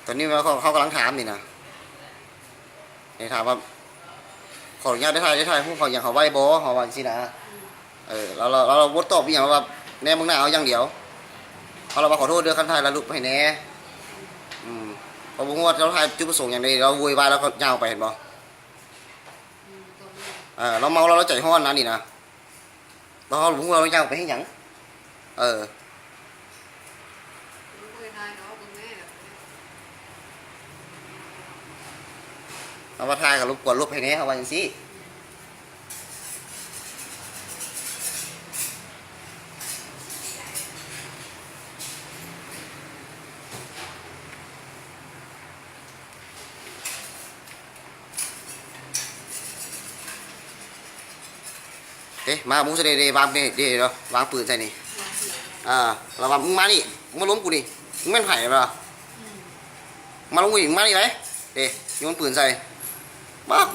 ຕອນນີ້ເຮົາ ເຮົາກຳລັງຖາມນີ້ນະ ໄດ້ຖາມວ່າ ຂໍອະນຸຍາດໄດ້ຖ່າຍ ໄດ້ຖ່າຍຮູບເຂົາຫຍັງເຂົາໄວ້ບໍ່ ເຮົາວ່າຈັ່ງຊີ້ນະ. ເອີ ແລ້ວ ແລ້ວ ແລ້ວ ແລ້ວບໍ່ຕອບອີ່ຫຍັງ ແບບແນມເບິ່ງໜ້າເຮົາຢ່າງດຽວ. ເຮົາລະວ່າ ຂໍໂທດເດີ ຄັນຖ່າຍລະຫຼຸບໃຫ້ແດ່. ອືມ ເພາະບໍ່ຮູ້ວ່າລາວຖ່າຍຈຸດປະສົງຫຍັງເດ້ ລາວໂວຍວາຍ ລາວກໍຍ່າງໄປ ເຫັນບໍ່? ເອີ ລາວເມົາ ລາວ ລາວໃຈຮ້ອນນະນີ້ນະ. ແລ້ວເຮົາບໍ່ຮູ້ວ່າລາວຍ່າງໄປເຮັດຫຍັງ. ເອີ ເຮົາວ່າຖ່າຍກໍລົບກວນລົບໃຫ້ແດ່ ເຮົາວ່າຈັ່ງຊີ້. ເດ້ ມາ ໝູ່ຊະເດ ເດ້ ວາງເດ້ ເດ້ເນາະ ວາງປືນໃສ່ນີ້. ອ່າ ລະວ່າ ມຶງມານີ້ ມຶງມາລົມກູນີ້ ມຶງແມ່ນໃຜລະ? ອືມ ມາລົມກູນີ້ ມານີ້ໄດ ເດ້ ໂຍນປືນໃສ່ ປັບ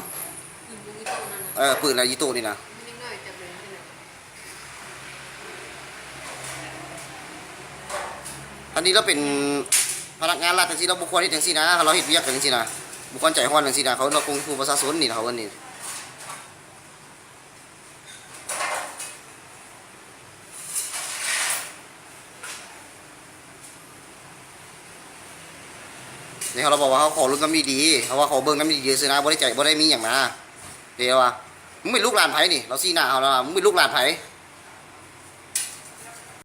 ປືນບໍ່ມີໂຕນັ້ນນະ ເອີ ປືນລະອີໂຕນີ້ນະ. ອັນນີ້ລາວເປັນພະນັກງານລັດຈັ່ງຊີ້ ລາວບໍ່ຄວນເຮັດຈັ່ງຊີ້ນະ ຄັນລາວເຮັດວຽກກັນຈັ່ງຊີ້ນະ ບໍ່ຄວນໃຈຮ້ອນຈັ່ງຊີ້ນະ. ເຂົາເອີ້ນວ່າຂົ່ມຂູ່ປະຊາຊົນນີ້ ເຂົາເອີ້ນນີ້. ນີ້ ເຮົາລະບອກວ່າ ເຮົາຂໍລົມນຳດີໆ ເຮົາວ່າ ຂໍເບິ່ງນຳດີໆ ຊື່ນະ ບໍ່ໄດ້ໃຈ ບໍ່ໄດ້ມີຫຍັງນະ. ເດ້ວ່າ ມຶງເປັນລູກຫຼານໃຜນີ້? ລາວຊີ້ໜ້າເຮົາລະວ່າ ມຶງເປັນລູກຫຼານໃຜ?